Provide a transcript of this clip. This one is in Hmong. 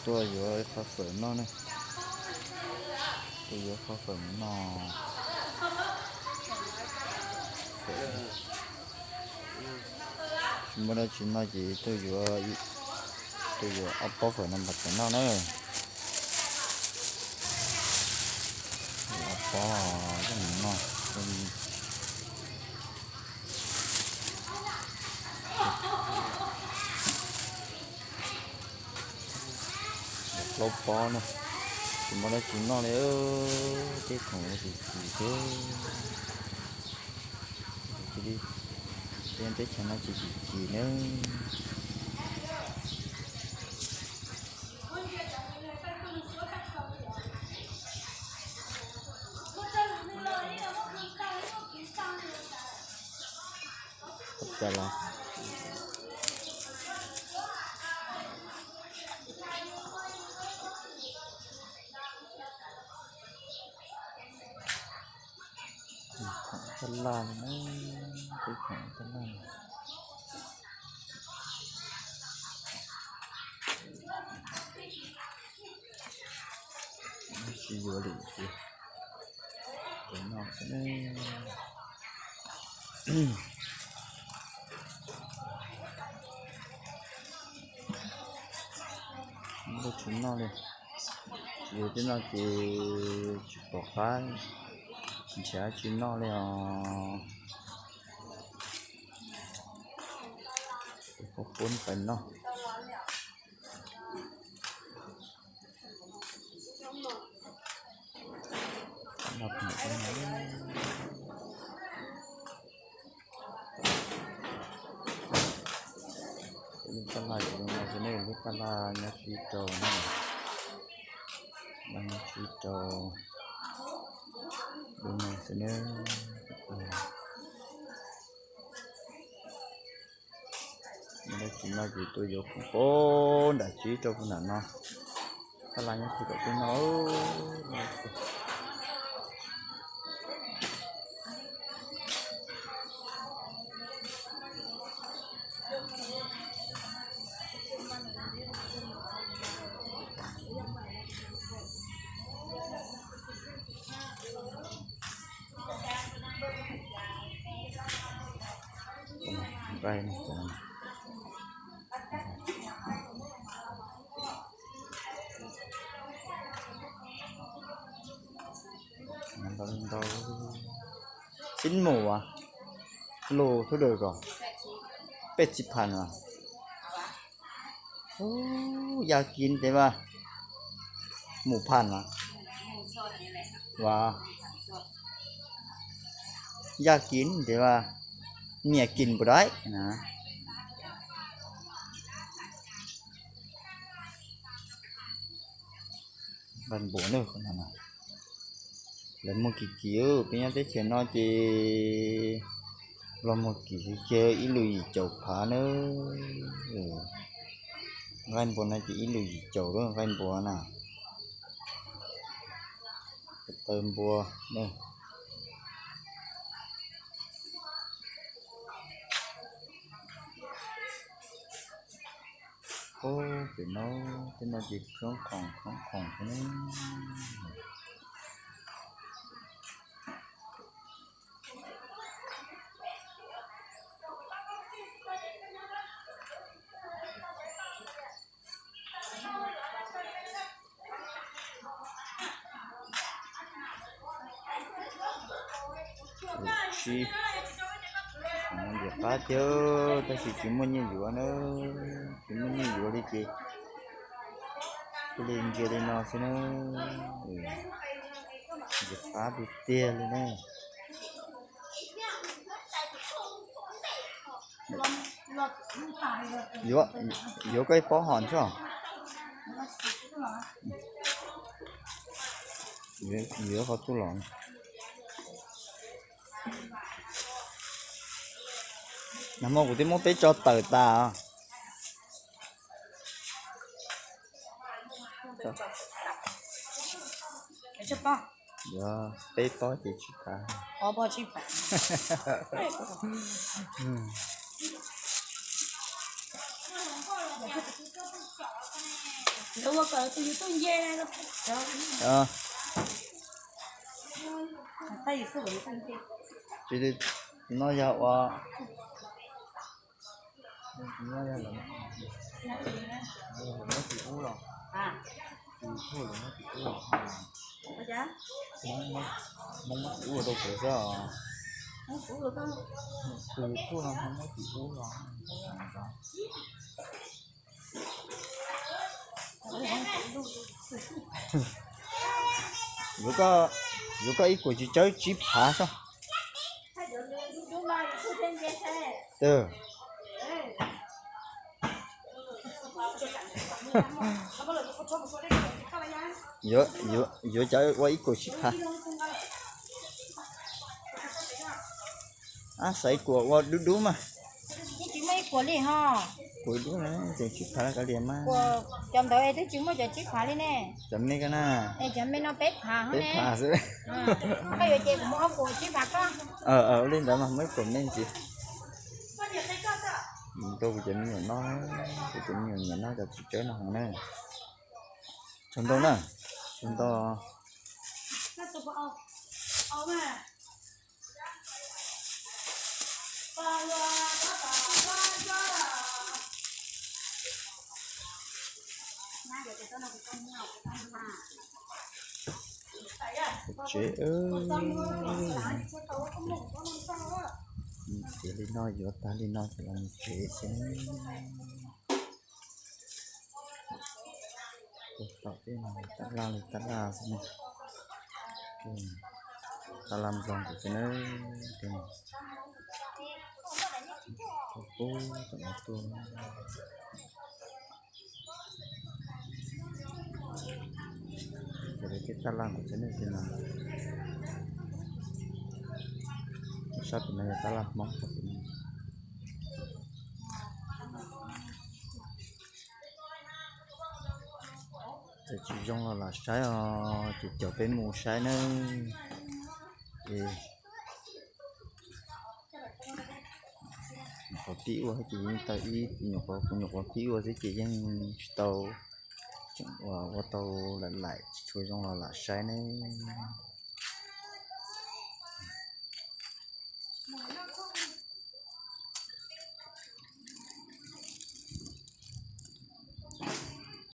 Tuaj yuav qhov fawm noj ne. Tuaj yuav qhov fawm noj. Tsis muaj dab tsi noj ces tuaj yuav, tuaj yuav ob pob fawm no npam tas noj na. Ob pob, mus noj. Plaub pob na. Tsis muaj dab tsi noj li, tej khoom ua tus tus thiab. Teb chaws no ces chim chim nawb. Khoom tab laj li na, peb khoom tab laj. Tsis yuav li tiag, no xwb ne. Muaj tsis noj li, yuav tej no ces tsis pom qab, tsis nrhiav tsis noj li os. Pub pais noj. Lub tab laj yuav zoo no xwb ne, lub tab laj nyob tsib rau na, nyob tsib rau, lub no xwb ne. Muaj dab tsi noj ces tuaj yuav khoom puag nram tsib rau puag nram no. Tab laj nyob twg tom tej no. Xib mus as, lus thub dawm kom peb txhib phan as. Yaj kis ntev mas, mus phan mas, yaj kis ntev mas, miam kis npua dai na. Nqaij npua na, lawv muag kim kim, peb nyob teb chaws no ces los muag kim kiag ib lus yim caum phav na. Nqaij npua no ces ib lus yim caum lawm nqaij npua na. Taw npua na. Ub, pem no, tej no ces khoob khoom khoob khoom xwb ne. Tsis, ntiav qab tiag, tab sis tsis muaj nyiaj yuav na, tsis muaj nyiaj yuav li ces thiaj li ntsia li no xwb na. Ntiav qab tiag tiag li ne. Yuav, yuav koj ib pob hos tso. Yuav qhov txuj lom. Nag hmo kuv twb muab peb tso tawm tas. Yuav peb pob ces tsis tas. Ua kom tus YouTube nce. Tsis, no yog ua, no yog lawv muab tsis ub los, YouTube lawv muab tsis ub los, Hmoob muab tsis ub rau kuv xwb os. Tus YouTube no Hmoob muab tsis ub los. Yuav koj, yuav koj ib kuam tsis tsawb tsib phav xwb. Yuav, yuav cov ua ib kuam tsib phav. Ab, xaiv kuam ua dub dub mas. Yeej tsis muaj ib kuam li ho. Kuam dub na, tseem tsib phav kav liam mas. Cov ntawd es twb tsis muaj cov tsib phav li ne. Cov me ko na. Es cov me no peb phav peb ne. Phav xwb. Koj yuav ces kuv muab ob kuam tsib phav koj. Ua li ntawd mas muab ib kuam me ntxiv. Rau kuv cov me nyuam noj, kuv cov me nyuam nyiam noj cov txiv tsawb no heev na. Tsaug ntau na, tsaug ntau. Tsev, tsev li no yuav tag li no ces los mus tsev xwb. Tom tej no tab laj li tab laj xwb na. Tab laj nploog kuv xwb na. Tej no, tub tom no tuaj. Ces lawv tej tab laj kuv xwb na, tej no. Sab tim no yog tab laj Hmoob sab tim no. Txawm tsis zoo los lam saib os, ces caum peb mus saib nawb. Es nyuam qhuav pib ua ces yeej tau ib, nyuam qhuav, nyuam qhuav pib ua xwb ces yeej tsis tau tseem ua, ua tau laim laim tsis tshua zoo los lam saib nawb.